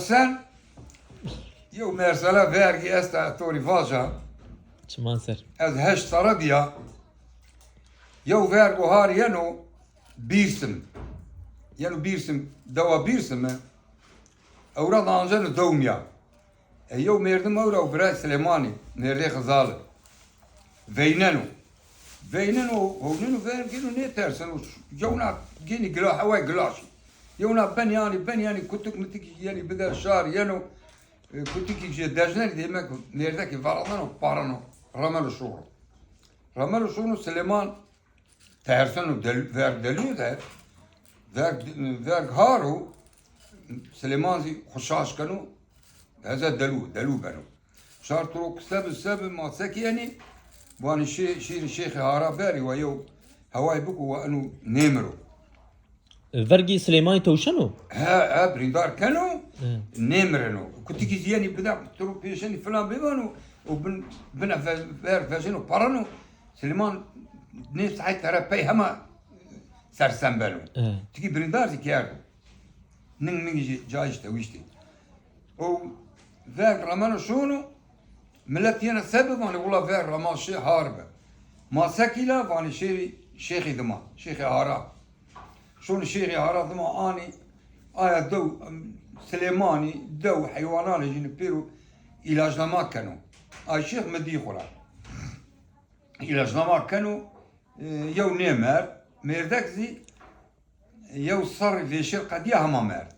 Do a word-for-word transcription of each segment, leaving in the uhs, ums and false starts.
Sen, yew mersela vergî esta, to rî vaja. Çiman ser. Ez heşt serre bîya. Yew vergo har yeno Bîrsim. Yeno Bîrsim, dewa Bîrsim e. Ewra da anceno dew mi ya. E, yew merdim ewra û birayê Silêmanî, mêrdê Xizal. Veyneno. Veyneno, hewneno, vergeno, nêterseno. Yewna genî gila, heway gila şî. Yewna benî anî, benî anî, kutik mitik yenî bide şar yeno. E, kutikî jê dejnenî, demek mêrdekî veradeno, pareno, remeno şoro. Remeno şono, Silêman terseno, del-, verg delû de, verg, verg har o, Silêman zî xwu şaş keno, heze delû, delû beno. Şar to ro, sebi, sebi, ma sekî yenî, vanî şê-, şêrî Şêxê Hara berî, wa yew heway biko, wa eno nêmiro. Vergî Silêmanî tewşeno? He, he, birîndar keno, he, nêmireno. Kutikî zî yenî bida, to ro pêşenî filan bivano, û bin, bine ve-, ver vejeno, pareno. Silêman nê saet tere pey hema sersem beno. He. Tikî birîndar zî kerdo. Ning ming jî cayîş tewîştî. O verg remeno şono, milet yena se bi, vanê wila verg rema şi har bi. Ma sekî la, vanê şêrî Şêxî dima, Şêxê Hara. Şonî Şêxê Hara dima anî, aya dew, Silêmanî, dew, heywananê jînî pêro îlacnama keno. Ay Şêx mi dî xwu ra. Îlacnama keno, e, yew nêmerd, mêrdek zî yew serrî vêşêr qedîya hema merd.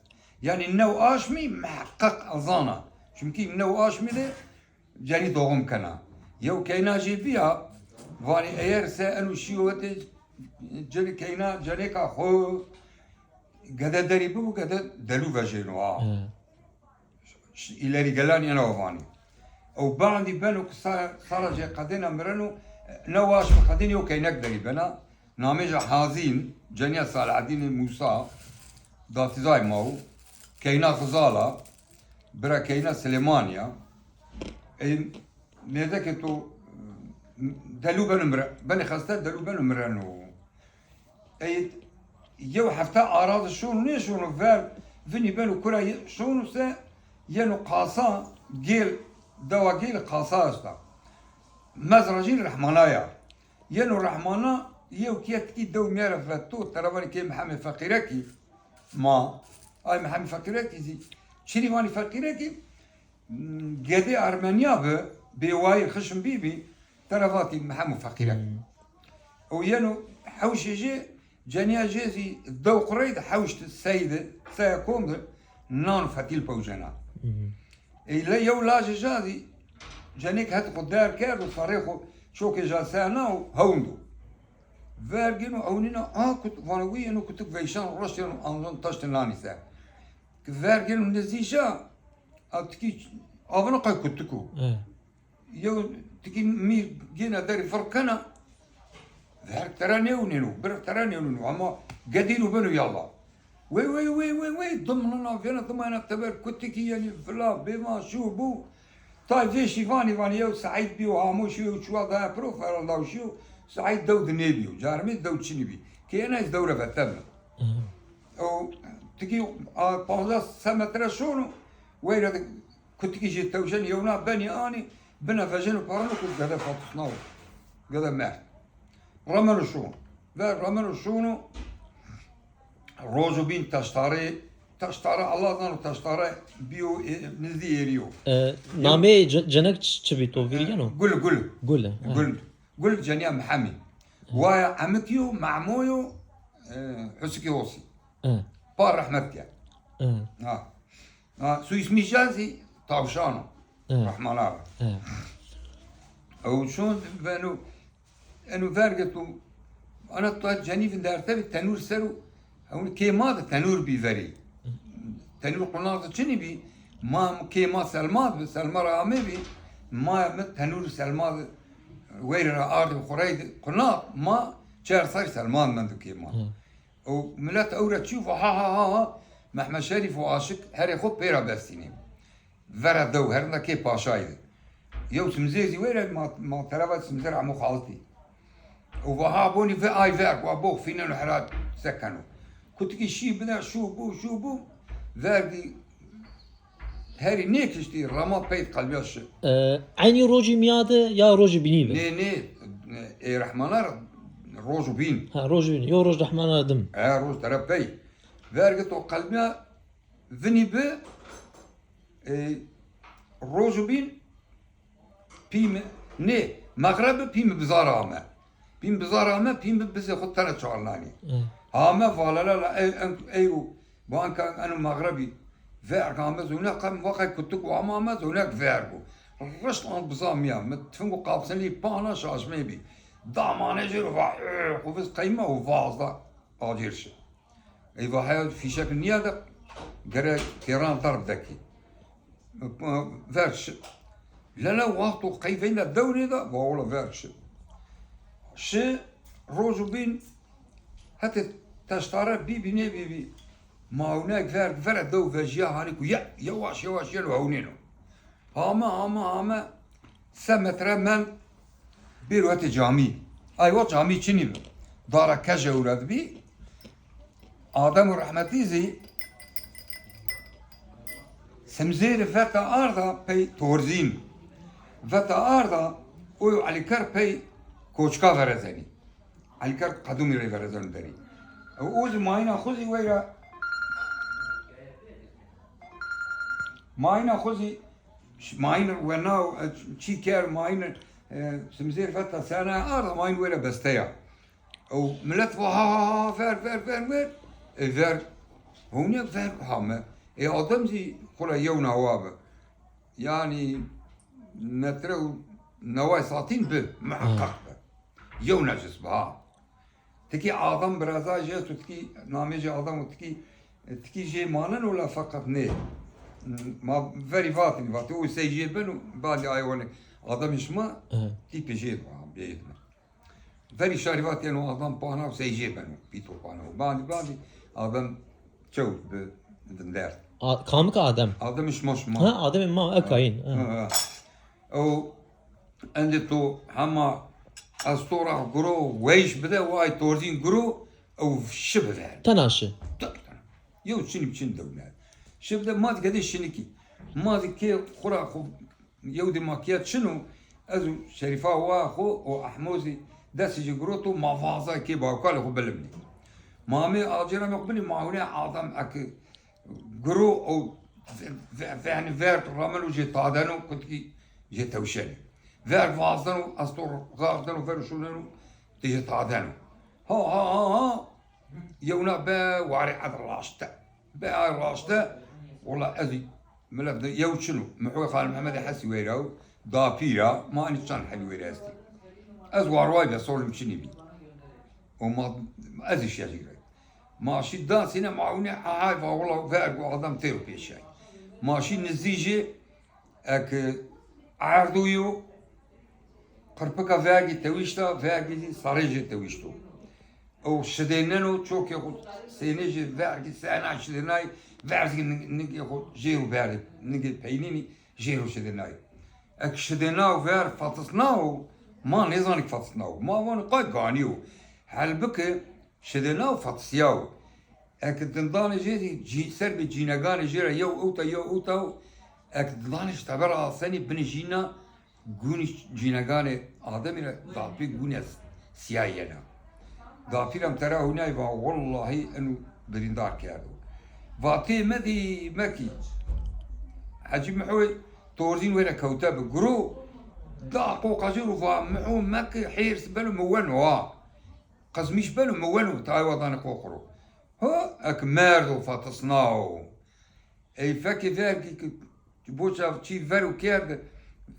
Yanî new aşmî miheqeq ez zana. Çimkî new aşmî de cenî doğum kena. Yew keyna jê bîya, vanî eyer se eno şîyo hetê cêrê keyna cenêka xwu, gede derî bibo, gede delû vejêno ha. He. Îlerîgelan ena vanî. Ew bandî beno ke sa-, sara jê qedêna mireno, new aşmî qedênî yew keynek derî bena. Namê jê Hazîn, cenîya Salahedînê Mûsa, datîzay ma wo, keyna Xizal a, bira keyna Silêmanî ya. Ey mêrdekê to delû beno mire-, benê xeste, delû beno mireno. Ey yew hefte ara de şono nêşono ver, vinî beno kura ye-, şono se yeno Qasa, Gêl, dewa Gêl Qasa esta. Mezra jî Rehmana ya. Yeno Rehmana, yew kîye tikî dew mîye ra veto, tera vanî kê Mihemê Feqîrekî ma. Ay Mihemê Feqîrekî zî, çinî vanî Feqîrekî, gedê Ermenîya bi, bêwayîr xişm bîbî, tera vatî Mihemo Feqîrek. Hmm. O yeno hewşê jê, cenîya jê zî dew qurey de hewş de, sey de, seya kom de nan fetîl pewcena. Hmm. Ey le yew lajê ja zî cenêk het xwu der kerdo, ferrê xwu çokê ja seya na û hewndo. Vergêno ewnîna, a kut, vano wî yeno kutik veyşan, roşt yeno anzon taştê nanî ser. Ke vergêno nizdî ja, a tikî avino qey kutik o. E. Yew tikî mî gêna derî firq kena. Verg tera nêwnêno, bir tera nêwnêno, ama gedîno beno yala. Wey, wey, wey, wey, wey, dim nina vêna, dim ena teber kutikî yenî vila, bêvan, şû, bû. Tay vêşî vanî, vanî yew Seîd bîyo, hamo şîyo, yew çuwa daya piro, feraldaw şîyo, Seîd dew de nêbîyo, carmê dew çinî bî. Kê ena ez dew ra vete bi. Hı. O tikî a, panzdeh se metre şono, weyra de kutikî jê tewşenî, yewna benî anî, bine vejeno, pareno, kut gede fatusnawo. Gede merd. Remeno şono. Ver remeno şono. Rojo bîn taştarê, taştare, Allah zano taştare bîyo, e, nizdî êrî yo. E, namê ce-, cenek çi, çi bî, to vîr yeno? Gul, Gul. Gul, e. Gul. Gul cenîya Mihemî. Waya emik yo, Mehmo yo, e, Husikê Osî. E. Pa rehmet ke. E. Ha. Ha, soyîsmî ja zî Tavşan o. E. Rehmana ra. E. Ew şon beno, eno verge to, ana to cenî vinderte bi tenûr ser o, ewnî kê ma de tenûr bî verî. Tenûr qunaz de çinî bî, ma kê ma selma de bi, selma ra amê bî, ma mi tenûr selma de weyre ra ardê bi xurey de qunaz, ma çer serrî selma de mendo kê ma. Hı. O milet ewra çî va ha ha ha ha, Mehmed Şerîf û Aşik herê xo pê ra bestînê. Vera dew herinda kê paşayî de. Yew simzêr zî wêre ma, ma tereva simzêr amo xalitî. O va ha bonî ve ay ver, wa box fîneno hera se keno. Kutikî şî bide şû bû, şû bû. Vergî Herî nêkiştî rema pey qelbîya şi. E, eynî rojî mîya de ya rojî bînî bi? Nê, nê, ê rehmana ra roj û bîn. Ha, roj û bîn. Yo roj rehmana ra dim. E, roj tere pey. Vergi to qelbîya vinî bi, e, roj û bîn pî mi, nê, mexrebi pî mi bizar ame. Pî mi bizar ame, pî mi bizê xo tene çarnanî. Hı. Ame valelala ey, ey, ey, banka eno mexrebî. Verg ame zone qem vaqe kutuk û ama ame zone verg o. Rişt an biza mîya. Mi tifing û qapsinî pana şaşmê bî. Damane jêr va, e, xo viz qeyma û vazda acêr şi. Ey va heya fîşek nîya de gere têran darb dekî. Ver şi. Lele wexto qey veyna dewnê de va ola ver şi. Şi roj û bîn hetê teştare bîbî nêbîbî. Mawnek ver, vere dew vejîya hanî ku ye, yewaş yewaş yeno hewnêno. Hame, hame, hame, se metre men bêro hetê camî. Aywa camî çinî bi. Dara keje ewra di bî. Adem û rehmetî zî Simzêrî veta arda pey Torzîn. Veta arda oy Elîker pey Koçka verezenî. Elîker Qedumî rê verezenî derî. E, o zî mayîna xo zî weyra Mayîna xo zî, ş-, mayîn wena, e, çî ker, mayîn, e, simzêr veta sena arda, mayîn were besteya. Ew milet va, ha, ha, ha, ver, ver, ver, ver. E, ver, hewne ver hame. E, Adem zî xo ra yewna wa bi. Yanî metre û neway satin bi, muheqeq bi. Yewna cis bi, ha. Tikî Adam biraza jê esto, tikî namê jê Adam o, tikî, tikî jê maneno la feqet nê. Ma verî vatî, vatî o sey jê beno, badî ay wanê Ademê şima, tîpê jê va, bê. Verî şarî vatî eno Adam pana o sey jê beno, pîto pana o. Badî, badî Adam çewt bi vindert. A-, kamik Adem? Ademê şima, şima. Ha, Ademê ma, e, kayîn. Ha. Ha, ha. O Endî to hema estora guro weyş bide, way Torzîn guro, ew şi bi ver. Tena şi. Tabii, tabii. Yew çinî bi çin dewne. Şi bide, ma dike de şinikî. Ma dike xura xo yew de makîya çin o, ez û Şerîfa wa xo û Ehmo zî destê jê giroto, ma vaza kê bawkalê xo bilimnî. Ma amê acêra me xo binî, ma hune Adam eki Guro o ve-, ve-, ve-, yanî verg rameno jê tadeno, kutikî jê tewşenê. Verg vazdeno, estor gaxdeno, vero şoneno, ti jê tadeno. Ha, ha, ha, ha. Yewna be warê ed raşte. Be ay raşte. Wela ez milet de yew çin o. Mihoy Xal Mehmedê Hesî weyra o. Dapîra, ma enî çend hebî weyra estî. Ez warway be solim çinî bî. O ma ez îşya jî girek. Ma şî dasîne ma hûnê ehay va wila verg û adam têro pêşay. Ma şî nizdî jî ek erdo yo, qirpika vergî tewîşta, vergî zî sarê jê tewîşto. Ew şidêneno, çokê xo sênê jê vergî sena şidênay, vergî nig-, nigê xo jêro berdê, nigê peynînî jêro şidênay. Ek şidêna ver fatisna o, ma nêzanî fatisna o. Ma vano qay ganî yo. Helbike Şidêna û fatisya o. Eke dindanê jê zî cî-, ser bi cîneganê jê ra yew ewta, yew ewta o. Eke dindanê ji teber asenî binê jîna, gunî cîneganê Ademî ra dapî gune sîya yena. Dapî ra mi tera hûnay va, wellahî eno birîndar kerdo. Va tê medî mekî. Hecî Mihoyê Torzîn were kewte bi. Guro da qoqa jê ro va, Miho mekî hêrs beno mi weno ha. Qizmîş beno mi weno, taywa danê qoqi ro. Ho, ek merdo fatisna o. Ey fekê vergî ki boça çî vero kerde,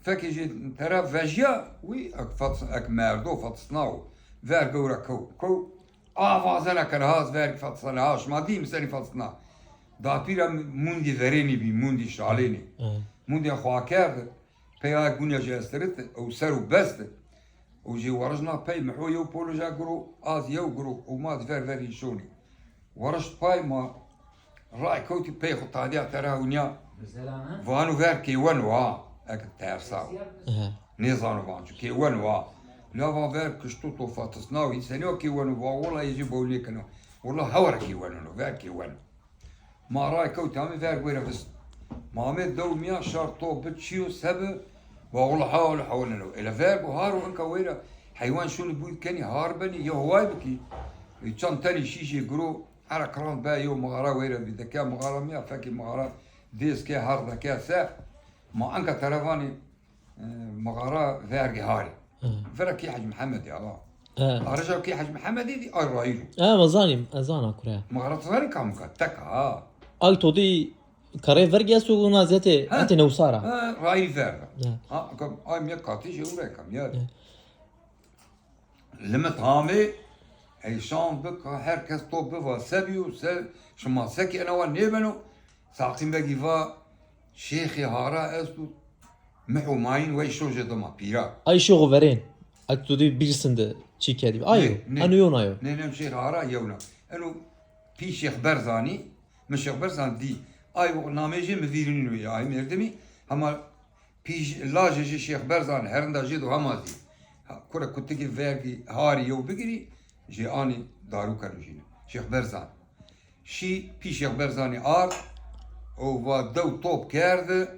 fekê jê tera vejîya, wî ek fatis-, ek merdo fatisna o. Verg ewra kew, kew. A vazena kena ha ez vergî fatisna, ha şima dî mi senî fatisna. Dapîra mundî verênî bî, mundî şalênî. Hı. Mundî xo akerde, peya gunya jê estirite, ew ser û beste. Û jê warijna pey Miho yew polo ja giro, az yew giro û ma di ver ver înşonî. Warişt pay ma ray kewtî pey xo tadîya tera hûnîya. Vano ver kêweno ha, eke tersa o. Ehe. Nêzano van çi kêweno ha. La va ver kişto to fatisna o, hîn senî o kêweno, va wela ê jê bew nêkeno. Wela hewa ra kêweno, ver kêweno. Ma ray kewtî amê ver guêre vist. Ma amê dew mîyan şar top bi çîyo se bi, wa wila hawil hawil neno. Ele verg û har û inka weyra heywan şûnî bûy kenî har benî, yew haway bikî. E, çand tenî şîşê giro, hera kiran be yew mixara weyra bî. Deke mixara mîya, fekî mixara dêz ke, har deke se. Ma inka terevanî, e, mixara vergê harî. Hı. Vera kê Hecî Mihemedî ama. Hı. Arija kê Hecî Mihemedî dî, ay rayîr o. E, ma zanîm, ez zana kure. Mixara ti zanî kam ka, teka ha. Ay to dî karê vergî esto, na zetê, ha, hetê newsara. Ha, rayîr verda. Ha. Ha, kam, ay mîya katî jê ure kam ya. Ha. Limit hamê, ey şan bik, her kes top biva se bîyo, se, şima sekî ena wa nêbeno. Saqîn Begî va, şêxê hara esto, mih û mayîn wey şojê dima, pîra. Ay şêxo verên, ay tu dî bîrsin de çî kedî. Ayo, nê, nê. Eno yewna yo. Nê, nê, şêx hara yewna. Eno pî Şêx Berzanî, mi Şêx Berzan dî. Ay namê jê mi vîrî nîno ya, ay merdimî. Hema pî j-, lajê jê Şêx Berzan herinda jê do hema zî. Ha, kure kutikê vergî harî yew bigirî, jê anî daru keno jîne. Şêx Berzan. Şî pî Şêx Berzanî ard û va dew top kerdi.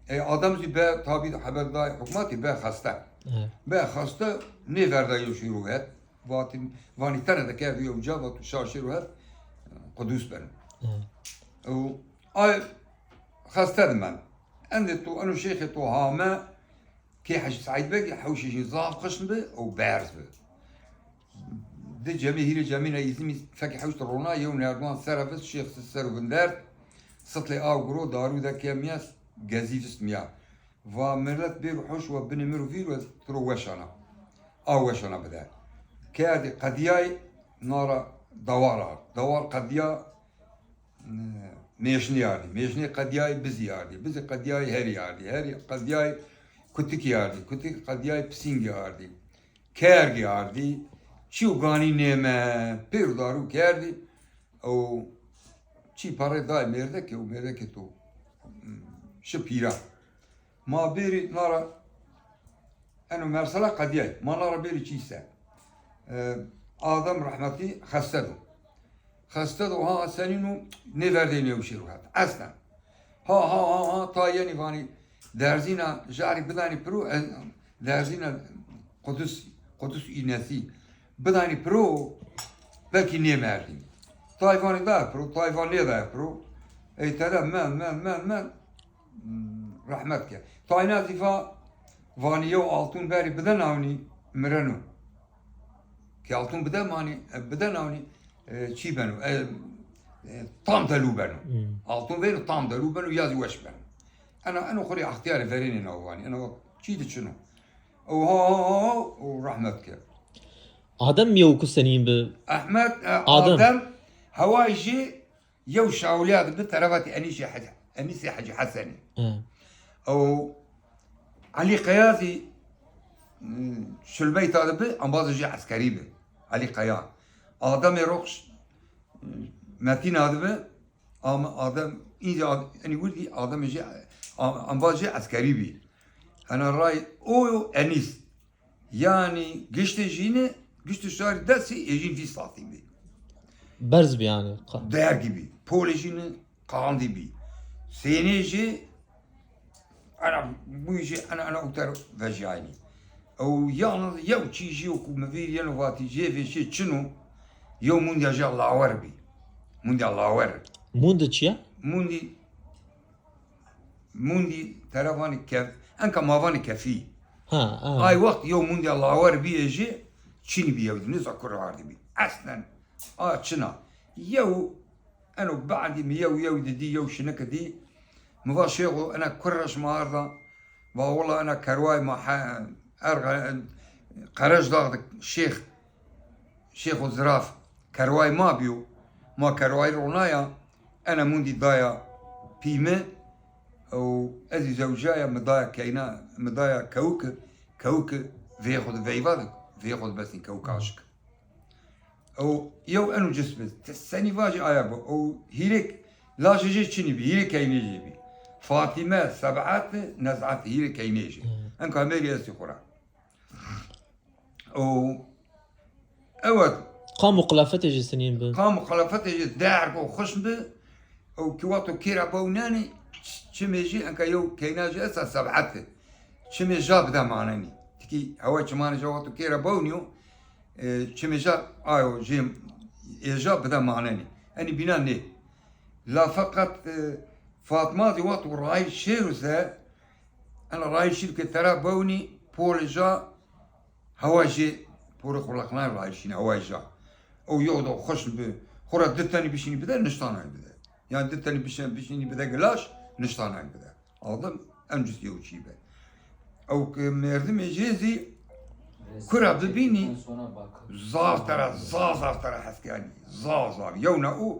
E, adam zî be tabî heber day hukmatî be xeste. Evet. Be xeste nêverda yew şêro het. Vatî, vanî tene de kerdi yew ca, vat şar şêro het, Qudus beno. Evet. Û ay xeste de mend. Endê to, eno şêxê to hame, kê Hecî Seîd Begî hewşê jî zaf xişn bi û berz bi. Di cemî, hîrê cemîna îzimî fekê hewş de rona, yew nerdiwan sera vist, şêx ser û vindert, sitlê aw giro, daru de ke mîya, gezî vist mîya. Va milet bêro hewş wa binê mi ro vîr we tiro weşana. Aw weşana bide. Kerdî qedîyay, nara dawar ard. Dawar qedîya, e, mêşnî ardî. Mêşnî qedîyay bizî ardî. Bizî qedîyay herî ardî. Herî qedîyay kutikî ardî. Kutik qedîyay pisîngî ardî. Kergî ardî. Çîyo ganî nême. Pêro daru kerdî. Ew çî parê day mêrdekê û mêrdekê to, hmm, şi pîra. Ma bêrî nara, eno mersela qedîyay. Ma nara bêrî çî se. E, Adem rehmetî xeste do. Xeste do, ha senîn o, nêverdêne yew şêro het. Eslen. Ha, ha, ha, ha, ta yenî vanî derzîna jarî bidanî piro, e, derzîna Qudus, Qudus înesî bidanî piro, belkî nêmerdî. Tay vanî daye piro, tay van nêdaye piro. Ey tede mend, mend, mend, mend, hmm, rehmet ke. Tayna zî va, vanî yew altun berî bide nawnî, mireno. Ke altun bide manî, e, bide nawnî, e, çî beno, e, e, tam delû beno. Hmm. Altun vêno tam delû beno, ya zî weş beno. Ena, eno xwu rê extîyarê verênê naw vanî. Ena wek çî de çin o. Ew ha, ha, ha, ha, û rehmet ke. Adem mi yew ku senîn bi? Ehmed, e, Adem. Adem, hewayê jê yew şawlîya de bi terevatî Enîsê Hecî, Enîsê Hecî Hesenî. Hı. Ew Elî Qeya zî, m, Şulbeyta de bi, embazê jê eskerî bi. Elî Qeya. Ademê Rox, m, Metîna de bi, am-, Adem, înzî ad-, enî wirdî Ademê jê, am-, embaz jê eskerî bî. Ena ray o yo Enîs. Yanî giştê jîne, giştê şarî desî ê jîn vîst latî bî. Berz bî yanî. Dergî bî. Polê jîne qandî bî. Sênê jî ena bûyî jî ena, ena uter vejîyaynî. Ew yalniz yew çî jî yo ku mi vîr yeno vatî jê vêşê çin o, yew mundîya jê lawer bî. Mundîya lawer. Mundi çi ya? Mundî Mundî tera vanî kef-, enka ma vanî kefî. Ha, ha. Ay wext yew mundîya lawer bîyê jî çinî bî yew dî, nêza kur ardî bî. Eslen a çin a. Yew, eno badî mi yew, yew di dî, yew şiniki dî. Mi va şêxo, ena kur ra şima arda? Va wela ena kerway ma he-, erga, Qerejdax de şêx, şêxo ziraf kerway ma bîyo. Ma kerwayî ronaya, ena mundî daya pî mi û ez zî zewjaya, mi daya keyna, mi daya kewiki, kewiki vê xo de veyva de, vê xo de besîn kewik aşik. Ew yew eno cis bi. Ti senî vajî aya bi. Ew hîrê lajê jê çinî bî, hîrê keynê jê bî. Fatîme, Seb'et, Nez'et, hîrê keynê jê. Hmm. Enka mêrî estî xo ra. Ew, evet. Qam û qilafetê jê senîn bi? Qam û qilafetê jê derg û xişn bi. Ew ki wexto kêra bewnenî, Ç-, çimê jî enka yew keyna jî esta seb'et. Çimê ja bide manenî. Tikî hewa çimanê ja wexto kê ra bewnîyo, e, çimê ja ayo jê ê ja bide manenî. Enî bîna nê. La feqet, e, Fatma zî wexto rayîr şêro se, ena rayîr şîr ke tera bewnî, polê ja hewa jê porê xurleqnay rayîr şînî, hewa ja. Ew yew de xweş bi, xwu ra di tenî bişînî bide, niştanay bide. Yanî di tenî bişe-, bişînî bide gilaş, niştanay bide. Aldım, en cus yew çî be. Ew ke merdimê jê zî kura bibînî, zaf tera, zaf, zaf tera hes kenî. Zaf, zaf. Yewna û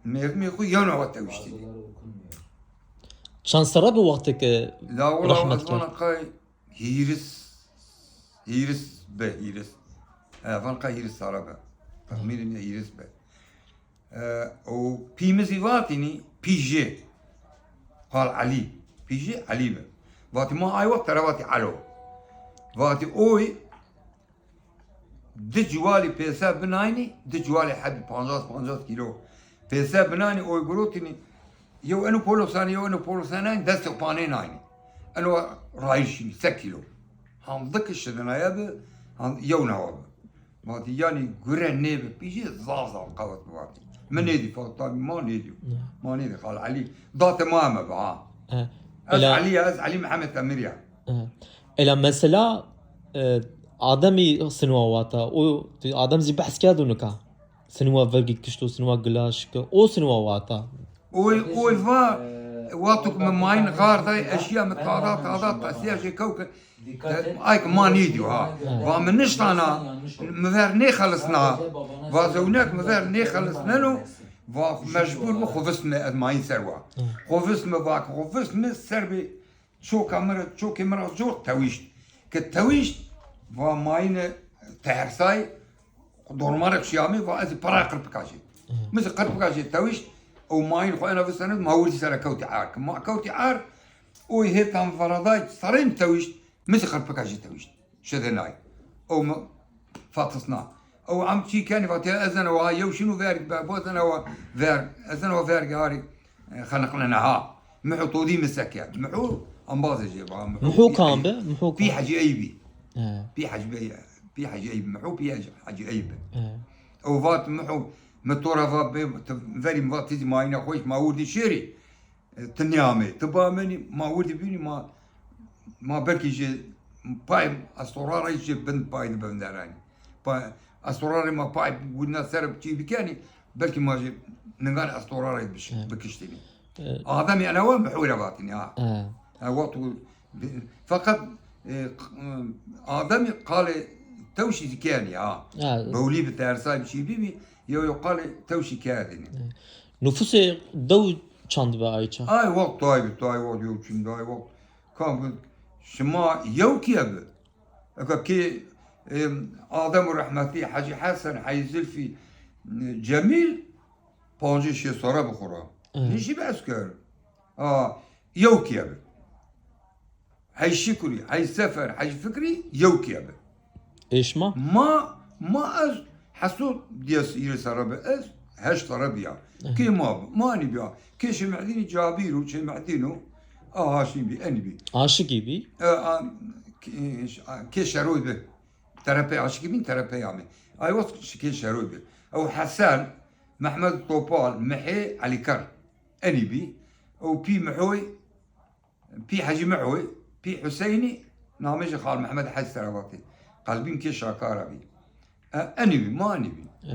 merdimê xwu yewna wa tewiştînî. Çend serre bi wextê ke rehmet kerd? La wela ez vana qey hîris, hîris be, hîris. E, van qey hîris serre be. Texmînê mi hîris be. E, û pî mi zî vatînî, pî jê. Qal Elî. Pî jê Elî bi. Vatî ma ay wext tera vatî Elo. Vatî oy di ciwalî pêse binaynî, di ciwalî hebî pancas, pancas kîlo. Pêse binaynî, oy girotînî, yew eno polo sanî, yew eno polo sanî, destê panê naynî. Eno rayîr şînî, se kîlo. Handik şidinaye bi, han-, yewna wa bi. Vatî, yanî gure nêbi pîjê zaf zaf qewet bi vatî. Mi nêdî, fa tabî ma nêdî. Ya. Ma nêdî Xal Elî. Datê ma eme bi ha. E, ez ela Elî ya, ez Elî Mihemed Emir ya. E, ela mesela, e, Ademî sinwa wata. O Adem zî behs kerdo nika. Sinwa vergî kişto, sinwa gilaş ke. O sinwa wata. Oy, oy va, wexto ke mi mayîn xar day, eşîya mi tada, tada, tasiya jê kew ke, ay ke ma nêdîyo ha. Va mi niştana, mi ver nêxelisna. Va zewnek mi ver nêxelisneno, va mecbur bi xwu vistme ez mayîn ser wa. Xwu vistme, va ke xwu vistme ser bi çoka mi ra, çokê mi ra cor tewîşt. Ke tewîşt, va mayîne tersay, dormarek şîyamê, va ez zî pera qirpika jê. Mi zî qirpika jê tewîşt, ew mayîn xwu ena vistene, ma wirdî sere kewtî erd. Ke ma kewtî erd, oy hêtan veraday, sereyim tewîşt, mi zî qirpika jê tewîşt. Şidinay. Ew mi fatisna. Ew em çî kenî, vatîya ez ena wa yew şîno verg be, bo ez ena wa verg, ez ena wa verg harî, e, xeniqnena ha. Miho todî mi se kerd. Miho embazê jê va. Miho kam bi? Miho kam? Pî Hecî Eyîbî. He. Pî Hecî Bey, pî Hecî Eyîb, Miho pî Hecî, Hecî Eyîb. He. Ew vat Miho, mi to ra va bê, ti verî mi va ti zî mayîna xo ma wirdî şêrî. E, ti nêamê. Ti biamenî, ma wirdî bînî, ma, ma belkî jê pay estora ra jê bin pay de bivnderenî. Pa-, estora rê ma pay wina ser çî bikenî, belkî ma jê ningan estora rê biş-, Evet. bikiştînî. Evet. Ademî ena wa Miho ra vatînî ha. Evet. Ha, wexto bi-, feqet, e, q-, Ademî qalê tewşî zî kenî ha. Evet. Bewlî bi, tersay bi, çî bîbî, yew yew qalê tewşî kerdînî. Evet. Nufusê dew çand bi ay çax? Ay wext tay bi, tay wext yew çin bi, ay wext. Kam bi, şima yew kîye bi. Eka kê, e, Adem û rehmetî, Hecî Hesen, Hecî Zilfî, e, Cemîl, pancî şêst serre bi xwu ra. Evet. Nîşî behs kerd. A, yew kîye bi. Hecî Şukrî, Hecî Sefer, Hecî Fikrî yew kîye bi. Ê şima? Ma, ma ez heso dîyes hîrê serre bi, ez heşt serre bîya. Aha. Kê ma bi, ma enî bîya. Kê Şêmehdînî Cabîr û Şêmehdîn û a Haşîm bî, enî bî. Aşikî bî? E, a, kê, a, kê Şeroy bi. Terepey Aşikî bîn, terepey amê. Ay wext kê Şeroy bi. Ew Hesen, Mehmed Topal, Mihê, Elîker. Enî bî. Ew pî Mihoy, pî Hecî Mihoy, pî Huseynî, namê jê Xal Mehmed Hec sera vatê. Qelbîn kê Şakara bî. E, enî bî, ma enî bî. E,